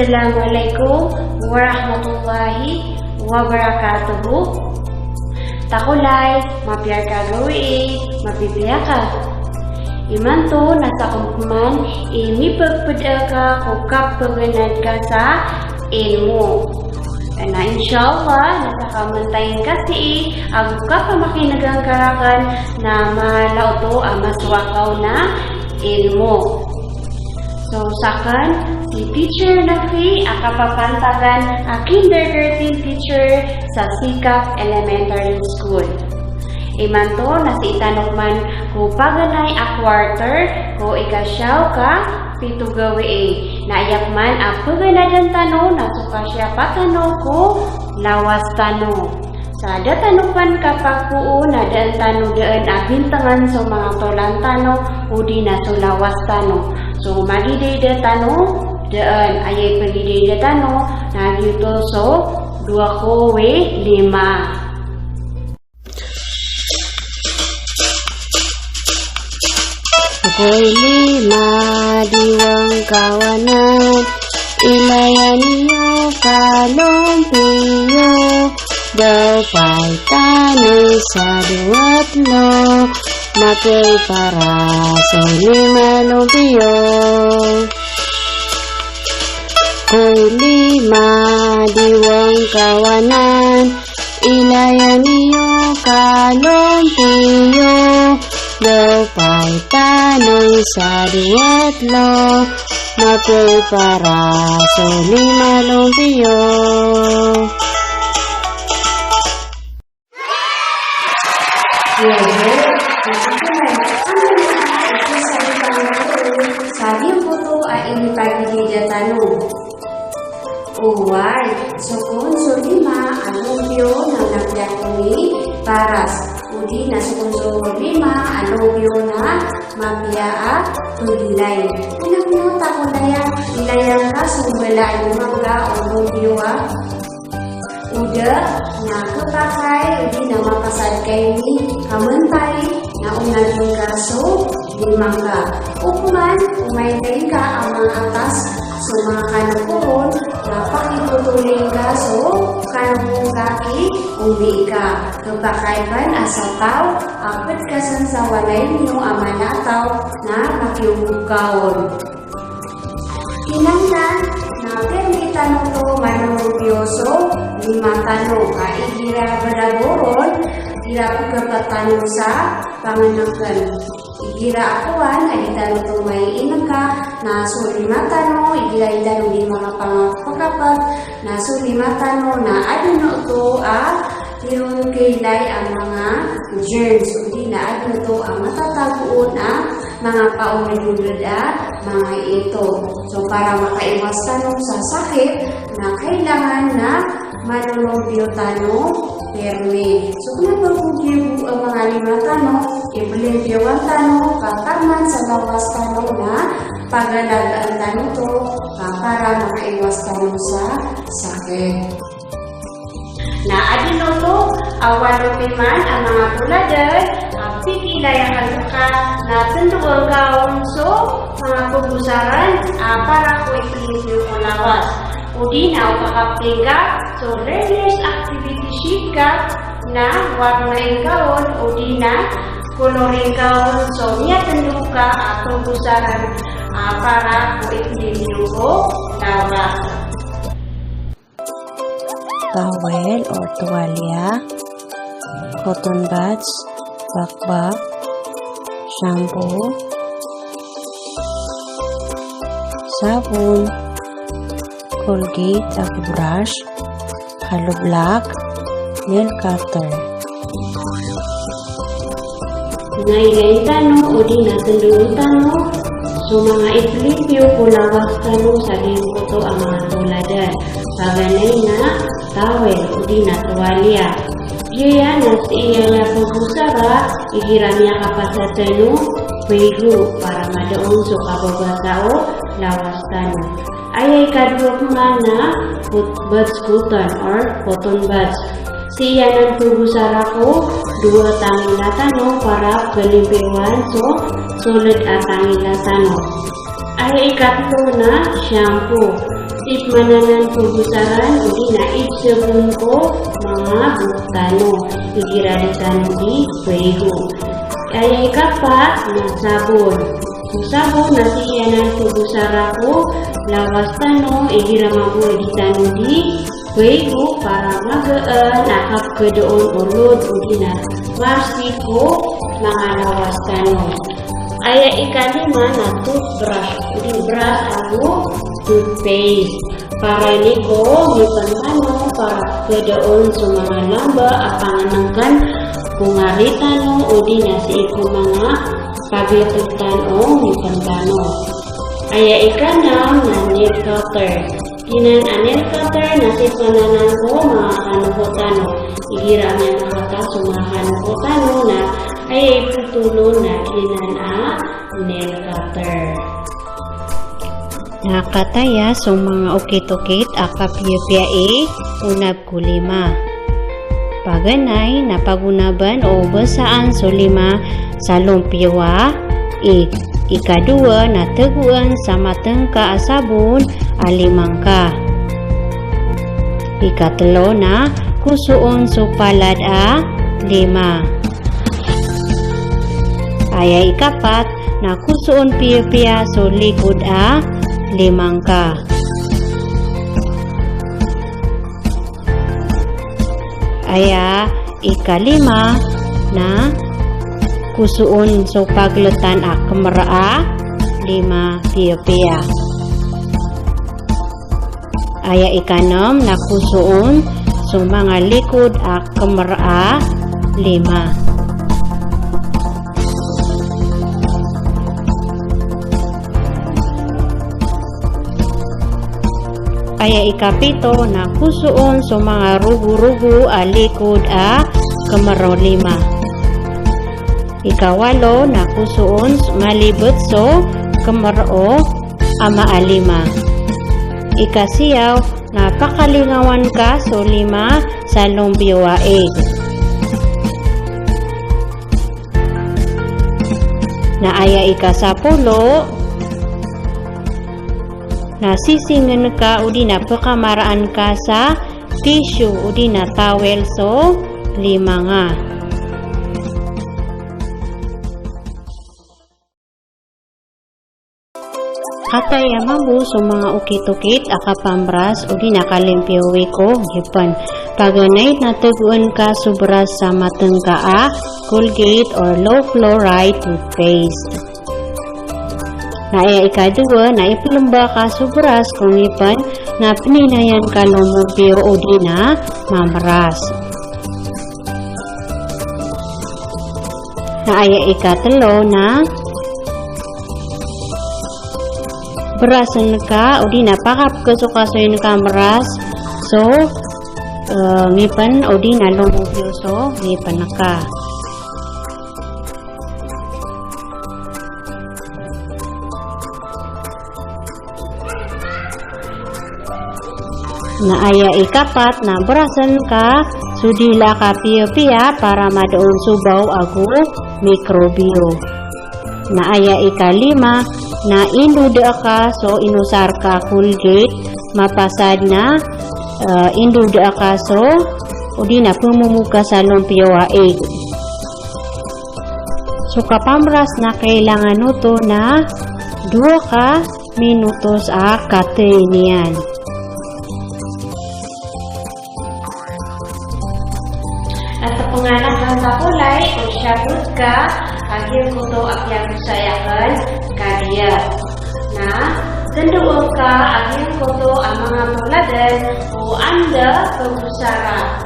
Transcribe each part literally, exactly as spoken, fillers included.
Assalamu alaikum warahmatullahi wabarakatuh. Takolay, mapiya ka gawii, mapipiya ka. Imanto na sakn pman i mipagpda ka ko kapaganad ka sa ilmo. Na insha Allah na sakamantayin ka sii ago kapamakin'gan ka rakn na mala oto a masowa ka on a ilmo. So, sakn si Teacher Nafi a kapapantagan a kindergarten teacher sa Sikap Elementary School. Imanto na sii tano pman ko paganay a quarter ko ika siyaw ka pito gawii. Na aya pman a paganadan tano na so kasiyapa tano ko lawas tano. Sa da tano pn kapakoo na daan tano daan a bintngan so manga tolan tano odi na so lawas tano. So magidayda tano daan, aya i pagidayda tano na giyoto so dowa ko wi lima. Ko lima diwang kawanan, ilayan iyo ka lompiyo, da opay tano sa dowa tlo, mapiya i para so lima lompiyo. Ko lima diwang kawanan, ilayan iyo ka lompiyo, da opay tano sa dowa tlo, mapiya i para so lima lompiyo. Sa giyangkoto a inipagidayda tano. Oway, so kon so lima a lompiyo na mapiya kon i paras. Odi na so kon so lima a lompiyo na mapiya a tolilay. Anak niyo, takolay a ilayan ka so mbala a lima ngka o lompiyo a oda na khapakay odi na mapasad ka ini ka mentay na onagi ngka so lima ngka. Oman o maintay ngka a manga atas so manga kanokoron na pakipotoli ngka so kanokoron ka ki ombi ka. Khapakay pn a sa taw a pd ka san sa walay niyo a mala a taw na makiombi ka on. Inangnan na pirmi tano oto manolompiyo so lima tano, ka igira balaboron, igira pkhapat tano sa pangnngkn. Igira akowan a di tano oto maiinngka na so lima tano, igira di tano di manga pangapkhapat na so lima tano na adn oto a Tiron kailay a manga germs, odi na adn oto a matatagoon a manga paoled-oled a manga ito. So, para makaiwas tano sa sakit, na kailangan na manolompiyo tano pirmi. So, kna ba bo giya bo a manga lima tano, iplimpiowan tano, ka taman sa lawas tano na pagalagaan tano oto, ka para makaiwas tano sa sakit. Na adn oto a walo piman a manga toladan a pikiilay akn rka na tndoon ka on so manga pgosaran a para ko iplimpiyo ko lawas. Odi na o kakapti ngka so learner's activity sheet ka na warnai ngka on odi na kolori ngka on so miyatndo ka a pgosaran a para ko iplimpiyo ko lawas. Towel or tuwalya, cotton buds, bakbak, shampoo, sabon, Colgate ago brush, hollow block, nail cutter. Na ilayin tano odi na tndoon tano so manga iplimpiyo ko lawas tano sa giyangkoto a manga toladan. Paganay na towel odi na tuwalya. Giya na sii aya pgosara igira miyakapasad tano ko igo para madaon so kababasa o lawas tano. Aya ikadowa pman na kot-, buds cotton or cotton buds. Sii anan pgosara ko dowa tangila tano para plimpiyowan so soled a tangila tano. Aya ikatlo na shampoo. Sii pman anan pagosaran odi na ipsabon ko manga bok tano igira di tano di paigo. Aya ikapat na sabon. So sabon na sii anan pagosara ko lawas tano igira mambo a di tano di paigo para magaan a kapkadaan o lod odi na marsik ko manga lawas tano. Aya ikalima na toothbrush, odi bras ago toothpaste. Para ini ko mipantano para pkadaan so manga lamba a pangnngkn ko ngari tano odi na sii ko manga paglepetan o mipantano. Aya ikanm na nail cutter. Giyanan a nail cutter na sii pman anan ko manga kanoho tano igira miyakakata so manga kanoho tano na aya ipotol on na giyanan a nail cutter. Na kataya so manga okit-okit a kapiyapiya i onab ko lima. Paganay na pagonaban o basaan so lima sa lompiyo a ig. Ikadowa na tagoan sa matngka a sabon a lima ngka. Ikatlo na kosoon so palad a lima. Aya ikapat na kosoon piyapiya so likod a lima ngka. Aya ikalima na kosoon so pagletan a kmr a lima piyapiya. Aya ikanm na kosoon so manga likod a kmr a lima. Aya ikapito na kosoon so manga rogorogo a likod a kmr o lima. Ikawalo na kosoon s-, malibet so kmr o ama a lima. Ikasiyaw na pakalingawan ka so lima sa lompiyo a ig. Na aya ikasapolo na sisingn ka odi na pkamaraan ka sa tissue odi na towel so lima nga. Kataya mambo so manga okit-okit a kapamras odi na kalimpiyo ko ngipn. Paganay na tagoan ka so bras sa matngka a Colgate or low fluoride toothpaste. Na aya ikadowa na iplemba ka so bras ko ngipn na pninayan ka lomompiyo odi na mamras. Na aya ikatlo na brasn ka odi na pakapkasokasoy ka mras so, eh, ngipn odi na lomompiyo so ngipn ka. Na aya ikapat na brasn ka so dila ka piyapiya para madaon so baw ago mikrobyo. Na aya ikalima na indoda ka so inosar ka Colgate, mapasad na, eh, indoda ka so odi na pmomog ka sa lompiyo a ig. So kapamras na kailangan oto na dowa ka minutos a katay niyan. At sa panganak ng kakulay o siyabot ka, agil ko to a piyagosay akn kadiya. Na, tndoon ka, agil ko to a manga toladan o anda pagosara.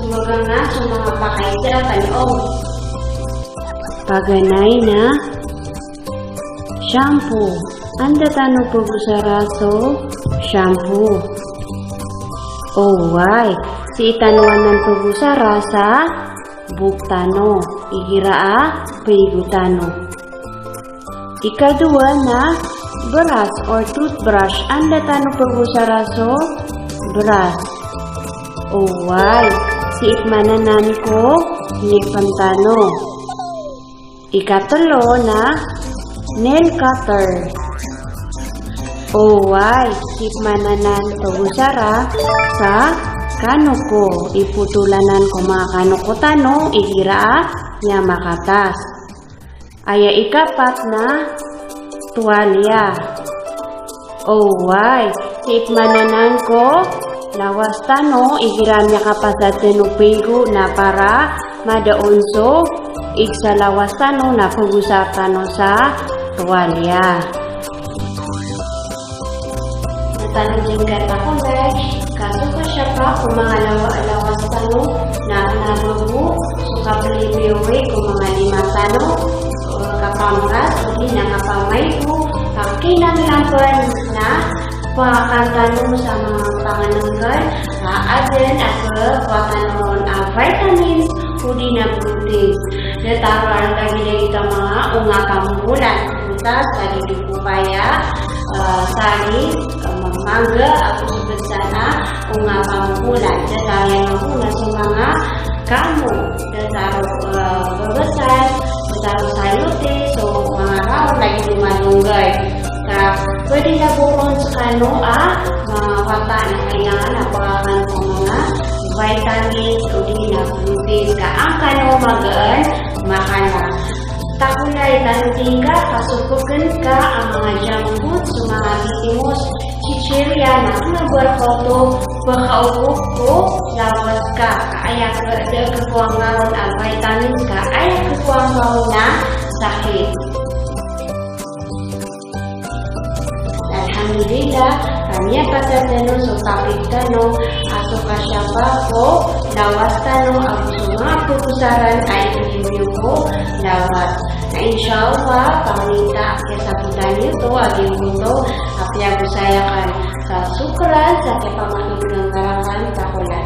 Sumagang na so manga pakay sa kaniyo. Paganay na shampoo. Anda tano pagosara so shampoo? Oway, sii tano anan pagosara sa bok tano igira a paigo tano. Ikadowa na brush or toothbrush. Anda tano pagosara so brush? Oway, sii pman anan ko ngipn tano. Ikatlo na nail cutter. Oway, sii pman anan pagosara sa kanoko, ipotolan anan ko manga kanoko tano igira a miyamakatas. Aya ikapat na tuwalya. Oway, sii pman anan ko lawas tano igira a miyakapasad tano pinggo na para madaon so ig sa lawas tano na pagosar tano sa tuwalya. Na tano dn katakolay, ka so kasiyapa ko manga lawa-, lawas tano na, na babo so kapilipiyowi ko manga lima tano, o kapamras, odi na kapamaibo, ka kinanglan pn na pakakan tano sa manga pangnngkn a adn a khakowa tano ron a vitamins, odi na proteins. Datar o lagid a manga onga pambolan, prutas, lagid o papaya, eh, saging, eh, mangga, ago so btad a onga pambolan. Datar iyan mambo na so manga kamo, datar o, eh, babasal, datar o sayote, so manga raon, lagid o malunggay. Ka pwede na bo ron skano a manga wata na kailangan a pakakan ko manga vitamins, odi na proteins, ka an kano magaan makala. Takolay tano dn ka, ka so pkn ka a manga junk food, so manga bitimos, chichirya, na kna ba rka oto pkhaokop ko lawas ka, ka aya khakowa ngka ron a vitamins, ka aya khakowa ngka ron a sakit. Alhamdulillah, ka miyapasad tano so topic tano a so kasiyapa ko lawas tano ago so manga pagosara a ipilipiyo ko lawas. Na insha Allah, pangni ta a kiyasabotan iyo oto a giyangkoto a piyagosaya akn. Sa shukran sa kiyapamakin'g ka rakn, takolay.